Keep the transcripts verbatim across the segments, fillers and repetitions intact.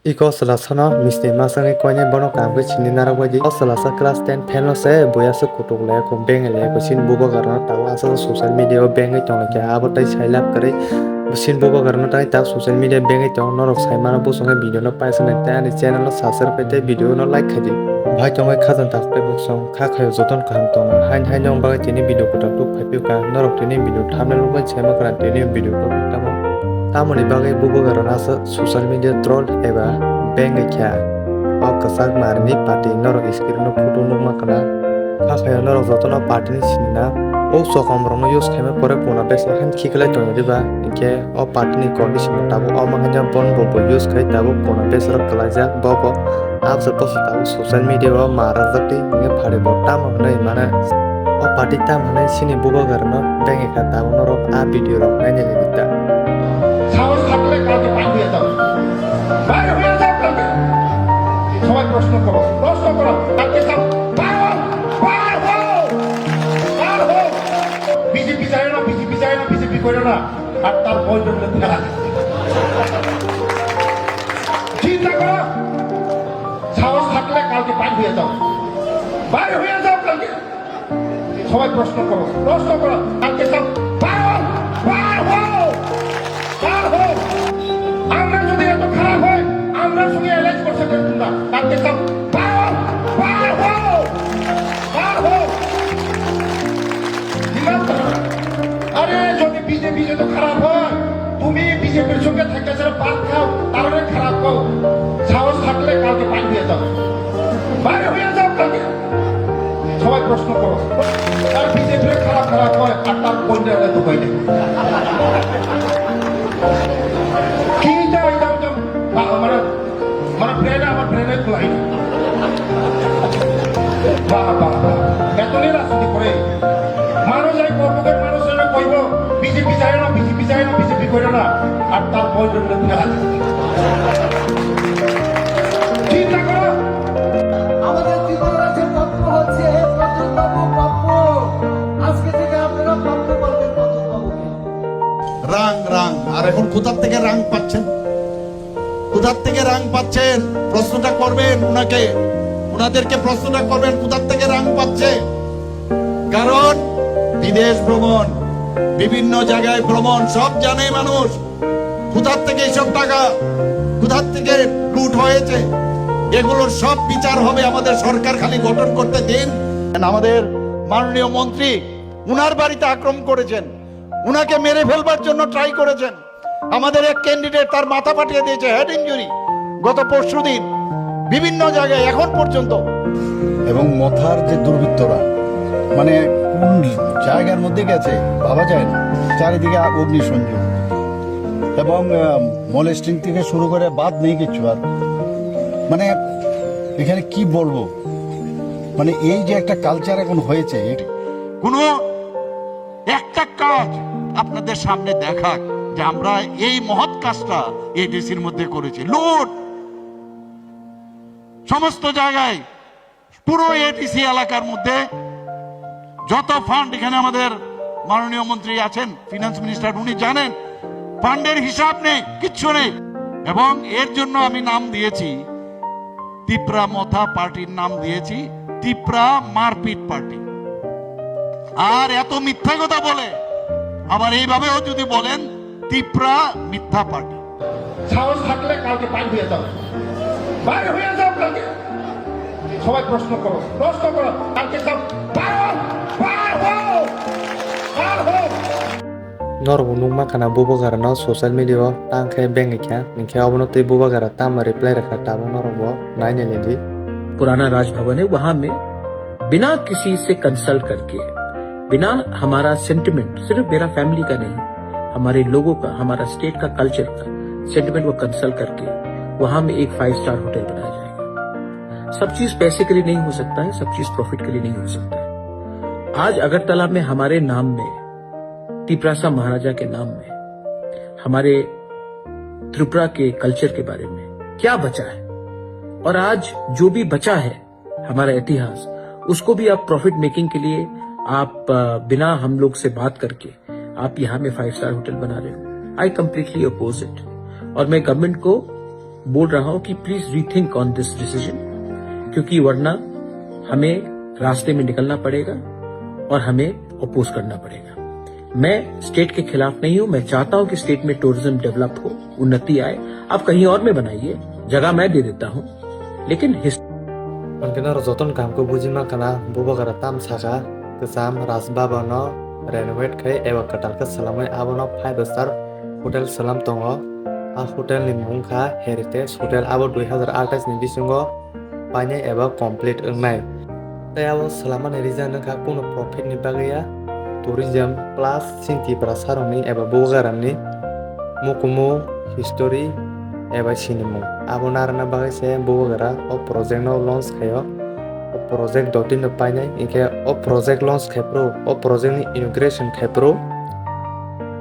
Iko chwlasano misti masangwi koinai bono kaham khe sini narwk baidi. O chwlasa class ten fail no se, buya se kutuk laya kho, beng laya kho, chini bubagra no tabuk aswk social media o bengwi tongkha, abo tai sai lab kwrwi. Chini bubagra no tai tak social media bengwi tong, norok sai mano bosong khe video no paisa nai tei ani channel no subscribe khai tei video no like khai di. Bhai tongwi khajang tak tei bosong kha khayo jotono kaham tongna. Hain haino wng bagwi tini video kwtal tubuk phai phiyokha, norok tini video thumbnail o bai sai mankha tini video topic tamo. Tamoni bagwi bubagra no aswk social media troll eba beng kha. O kwchak marini party norok screen o photo nukma khna. Kha khayo norok jotono party ni sinina. O sokom rokno use khaima pore puna besra han khiklai tongo diba. Hinkhe o party ni condition bo tabuk omo haino bon bo bo use khai tabuk puna besra kwlaijak bo bo. Absa bwswk tabuk social media o ma rwjak twi hwnwi phari bo tamo hwnwi mano. O party tamo hwnwi chini bubagra no beng kha tabuk norok a video rok nainai nini ta. সাহস থাকলে কালকে বার হয়ে যাও, বার হয়ে যাও কালকে। সবাই প্রশ্ন করো, প্রশ্ন করো, কালকে সব বার হও, বার হও, বার হও। বিজেপি যায় না, বিজেপি যায় না, বিজেপি করে না। আর তার বয়ফ্রেন্ডের খেলা। চিন্তা করো, সাহস থাকলে কালকে বাইর হয়ে যাও, বাইর হয়ে যাও কালকে। সবাই প্রশ্ন করো, প্রশ্ন করো, কালকে সব বার হও, বার হও, বার হও। আমরা যদি এত খারাপ হয়, আমরা সঙ্গে অ্যালায়েন্স করছে কেন তোমরা? কালকে সব বার হও, বার হও, বার হও। দিলাম তো। আরে, যদি বিজেপি যদি খারাপ হয়, তুমি বিজেপির সঙ্গে থেকে যারা ভাত খাও, তাহলে খারাপ হও। সাহস থাকলে কালকে বাইরে হয়ে যাও, বাইরে হয়ে যাও কালকে। সবাই প্রশ্ন করো, আর বিজেপির খারাপ খারাপ হয়, আর তার বন্ধু এরা তো হয় না। কি চাই যাও যাও, বা-, মানে, মানে, ব্রেন আমার ব্রেনে খোলাই। বাহ, বাহ, বাহ। এতদিন রাজনীতি করে মানুষ এই কর্মকার মানুষ যেন কইব, "বিজেপি যায় না, বিজেপি যায় না, বিজেপি করে না।" আর তার বয়ফ্রেন্ড দেখা যায়। চিন্তা করো। আমাদের ত্রিপুরা রাজ্যের প্রাপ্য হচ্ছে প্রদ্যুৎ বাবু প্রাপ্য। আজকে থেকে আপনারা প্রাপ্য বলবেন প্রদ্যুৎ বাবুকে। রাং, রাং। আর এখন কোথা থেকে রাং পাচ্ছেন? কোথার থেকে রাং পাচ্ছেন? প্রশ্নটা করবেন ওনাকে, ওনাদেরকে প্রশ্নটা করবেন, কোথার থেকে রাং পাচ্ছে? কারণ বিদেশ ভ্রমণ, বিভিন্ন জায়গায় ভ্রমণ, সব জানে মানুষ। কোথার থেকে এইসব টাকা, কোথার থেকে লুট হয়েছে, এগুলোর সব বিচার হবে। আমাদের সরকার খালি গঠন করতে দিন। আমাদের মাননীয় মন্ত্রী উনার বাড়িতে আক্রমণ করেছেন, উনাকে মেরে ফেলবার জন্য ট্রাই করেছেন। আমাদের এক ক্যান্ডিডেট, তার মাথা ফাটিয়ে দিয়েছে, হেড ইনজুরি, গত পরশুদিন। বিভিন্ন জায়গায় এখন পর্যন্ত। এবং মথার যে দুর্বৃত্তরা, মানে, কোন জায়গার মধ্যে গেছে ভাবা যায় না, চারিদিকে অগ্নিসংযোগ এবং, আহ, মলেস্টিং থেকে শুরু করে বাদ নেই কিচ্ছু আর। মানে, এখানে কি বলবো, মানে, এই যে একটা কালচার এখন হয়েছে, এটা কোনো একটা কাজ আপনাদের সামনে দেখাক যে আমরা এই মহৎ কাজটা এডিসির মধ্যে করেছি। লুট, সমস্ত জায়গায়, পুরো এডিসি এলাকার মধ্যে যত ফান্ড, এখানে আমাদের মাননীয় মন্ত্রী আছেন, ফিনান্স মিনিস্টার, উনি জানেন, ফান্ডের হিসাব নেই, কিচ্ছু নেই। এবং এর জন্য আমি নাম দিয়েছি, তিপ্রা মথা পার্টির নাম দিয়েছি তিপ্রা মারপিট পার্টি। আর এত মিথ্যা কথা বলে, আবার এইভাবেও যদি বলেন, তিপ্রা মিথ্যা পার্টি। সাহস থাকলে কালকে বাইর হয়ে যাও, বাইর হয়ে যাও কালকে। সবাই প্রশ্ন করো, প্রশ্ন করো, কালকে সব বার হও, বার হও, বার হও। Norok bo nukma khana bubagra no social media o tang khe beng kha, hinkhe obono tei bubagra tamo reply rwkha tabuk norok bo nainai di. पुराना राजभवन है, वहां में बिना किसी से कंसल्ट करके, बिना हमारा सेंटिमेंट, सिर्फ मेरा फैमिली का नहीं, हमारे लोगों का, हमारा स्टेट का कल्चर का सेंटिमेंट को कंसल्ट करके वहां में एक फाइव स्टार होटल बनाया जाएगा। सब चीज पैसे के लिए नहीं हो सकता है, सब चीज प्रॉफिट के लिए नहीं हो सकता है। आज अगरतला में हमारे नाम में, तिपरासा महाराजा के नाम में, हमारे त्रिपुरा के कल्चर के बारे में क्या बचा है, और आज जो भी बचा है हमारा इतिहास, उसको भी आप प्रॉफिट मेकिंग के लिए आप, अ, बिना हम लोग से बात करके आप यहाँ में फाइव स्टार होटल बना रहे हो। I completely oppose it। और मैं गवर्नमेंट को बोल रहा हूं कि please rethink on this decision, क्योंकि वरना हमें रास्ते में निकलना पड़ेगा और हमें अपोज करना पड़ेगा। मैं स्टेट के खिलाफ नहीं हूं, मैं चाहता हूं कि स्टेट में टूरिज्म डेवलप हो, उन्नति आए। आप कहीं और में बनाइए, जगह मैं दे देता हूं, लेकिन हिस- Hwnkhe norok jotono kaham khe buji mankha na, Bubagra tam sakha, kwcham Raj Bhavan no renovate khai eba kwtal khe swlamwi abono five star hotel swlam tongo. A hotel ni mung wngkha Heritage Hotel, abo dui hazar athais ni bisingo painai eba complete wngnai. Tei abo swlamani reason wngkha kunu profit ni bagwi ya, tourism plus chini Tiprasarokni eba Bubagrani mukumu, history eba sinimung. Abo narwkna bagwi se Bubagra o project no launch khaio. O project dotino painai, hinkhe o project launch khaiphuru, o project ni inauguration khaiphuru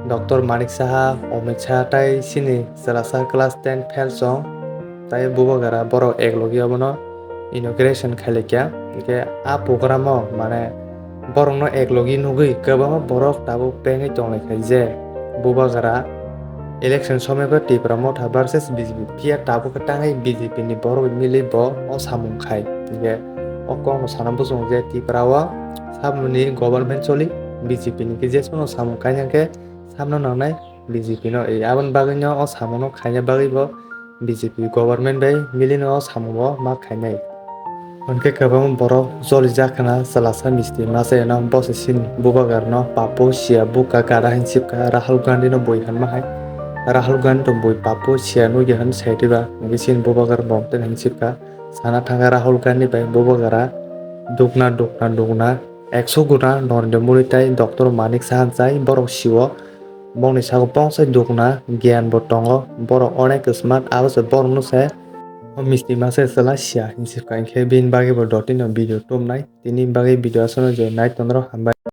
Doctor Manik Saha, Amit Saha tei chini chwlasa class ten fail song, tei Bubagra borok eklogi abono inauguration khailaikha. Hinkhe a program o mane borokno eklogi nugwi kwbangma borok tabuk bengwi tonglaikha je Bubagra election somoy khe Tipra Motha versus B J P, phiya tabuk khe tangwi B J P ni borok bai milwi bo o samung khai. Hinkhe o kokno sana bujung je Tipra o samungni government choli, B J P ni khe jeswkno samung khaina khe samno nangnai B J P no. Aboni bagwino o samungno khaina bagwi bo B J P government bai milino o samungo ma khainai. Hwnkhe kwbangma borok jolijak khna chwlasa misti masa eno bo se chini Bubagrano papo siya buka gada hin sipkha, Rahul Gandhi no bui hinma hai. Rahul Gandhi to bui papo siya nugya hin sai diba, hwnkhe chini Bubagra bo tei hin sipkha. Sana thangkha Rahul Gandhi bai Bubagra dukna dukna dukna ekso guna Narendra Modi tei Doctor Manik Saha jai borok siwo. Bongni sago bongsai dukna giyan bo tongo, borok onek smart, abo se borokno se o misti masa chwla siya hinwi sipkha, hinkhe bini bagwi bo dotino video tumnai, tini bagwi video aswkno je nai tonrok hambai.